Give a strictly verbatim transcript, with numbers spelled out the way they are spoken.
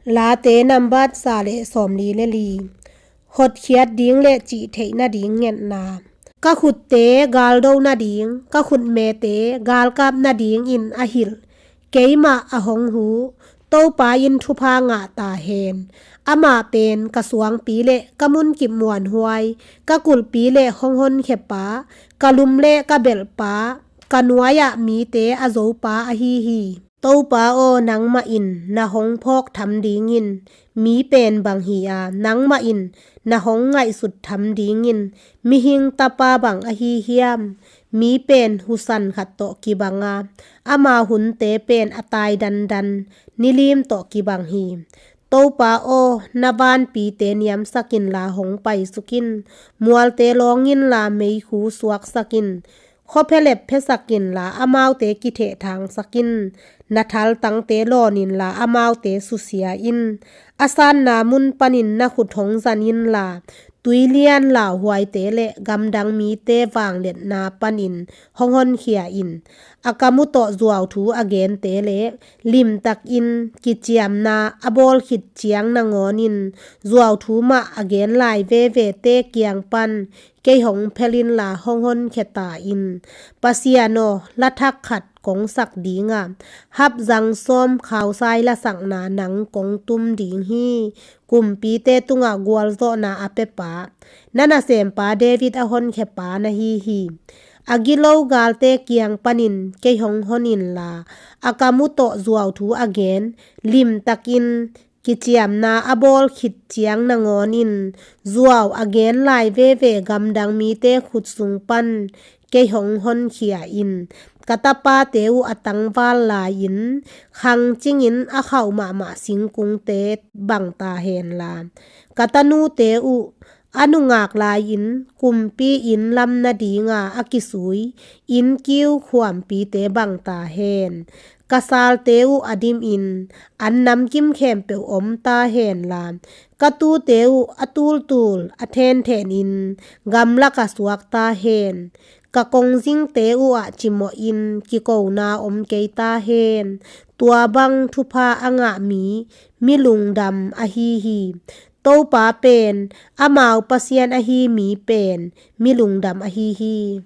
Late nambat za le sawmli le li. Hotkhiat ding le cih theih nading ngetna. Ka khutte galdo nading, ka khutmete galkap nadingin a hilh keimah a hong hu Topa in thupha ngah ta hen. Amah pen ka suangpi le ka munkip muanhuai, ka kulhpi le hong honkhiapa, ka lum le ka belhpa, ka nuai-ah mite a zopa ahi hi. Topa aw, nangmah in na hong phawk tham dingin mi pen bang hi a, nangmah in na hong ngaihsut tham dingin mihing tapa bang ahi hiam? Mi pen husan khat tawh kibang a, ama hunte pen a tai dandan nilim tawh kibang hi. Topa aw, na vanpite niamsak inla hong paisuk in, mualte lawng inla meikhu suaksak in, khuaphialep phiasak inla amaute kithehthangsak in, na thaltangte lawn inla amaute susia in, a sanna mun panin na khut hong zan inla, tuilian lauhuaite le gamdang mite vangliatna panin hong honkhia in. A kam uh tawh zuauthu a gente le limtakin kiciamna a bawl khit ciang nangawnin zuauthu mah a gen lai vevete kiang pan kei hong phel inla hong honkhia ta in. Pasian aw, la thak khat kong sak ding a, hap zang sawm khausai lasakna nang kong tum ding hi. Kumpite tungah gualzawhna a piapa, na nasempa David a honkhiapa na hi hi. A gilo galte kiang panin kei hong hon inla, a kam uh tawh zuauthu a gen, limtakin kiciamna a bawl khit ciang nangawnin zuau a gen lai veve gamdang mite khut sung pan kei hong honkhia in. Ka tapate uh a tangval lai-in khang cingin a khauh mahmah singkungte bang ta henla, ka tanute uh a nungak lai-in kumpi inn lam nadinga a kisui innkiu khuampite bang ta hen. Ka salte uh a dimin an namkim khempeuh om ta henla, ka tute uh a tultul a thenthenin gamlakah suak ta hen. Ka kongzingte uhah cimawhin kikona om kei ta hen. Tua bang thupha a ngah mi, mi lungdam ahi hi. Topa pen amau Pasian ahi mi pen mi lungdam ahi hi.